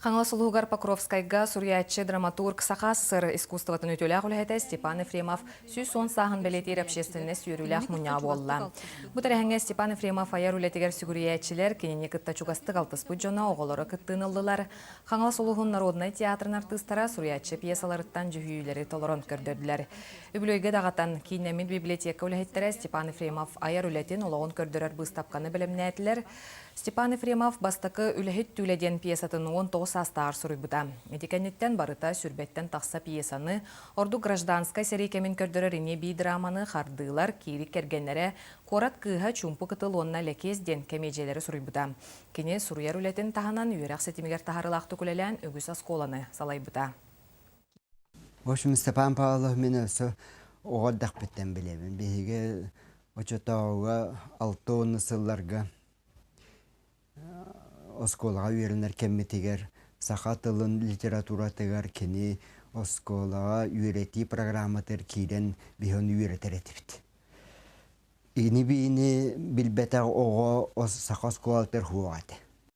Хаҥалас улууһугар Покровскайга суруйааччы, драматург, Саха СССР искусствотын үтүөлээх үлэһитэ Степан Ефремов 110 сааһын бэлиэтиир общественность үөрүүлээх мунньаҕа буолла. Бу тэрээһиҥҥэ Степан Ефремов айар үлэтигэр сүгүрүйээччилэр, кинини кытта чугастык алтыспыт дьоно, оҕолоро кыттыыны ыллылар. Хаҥалас улууһун народнай театрын артыыстара суруйааччы пьесаларыттан дьүһүйүүлэри толорон көрдөрдүлэр. Үбүлүөйгэ даҕатан, кииннэммит библиотека үлэһиттэрэ Степан Ефремов айар үлэтин олоҕун көрдөрөр быыстапканы бэлэмнээтилэр. Степан Ефремов бастакы Үлэһит түүлэ диэн пьесатын 19 саастааҕар суруйбута. Ити кэнниттэн барыта сүүрбэттэн тахса пьесаны, ордук гражданскай сэрии кэмин көрдөрөр ини-бии драманы Хардыылар, Киирик кэргэннэрэ, Куорат кыыһа, Чуумпу кытыл уонна Лэкиэс диэн кэмиэдьийэлэри суруйбута. Кини суруйар үлэтин таһынан үөрэх ситимигэр таһаарыылаахтык үлэлээн үгүс оскуоланы салайбыта. В общем, Степан Павлов мин өссө оҕо эрдэхпиттэн билэбин. Биһиги оччотооҕуга 60 сылларга оскуолаҕа үөрэнэр кэммитигэр саха тылын литературатыгар кини оскуолаҕа үөрэтии программатыгар киирэн биһи ону үөрэтэр этибит. Ини-биини билбэтэх оҕо саха оскуолатыгар суох этэ.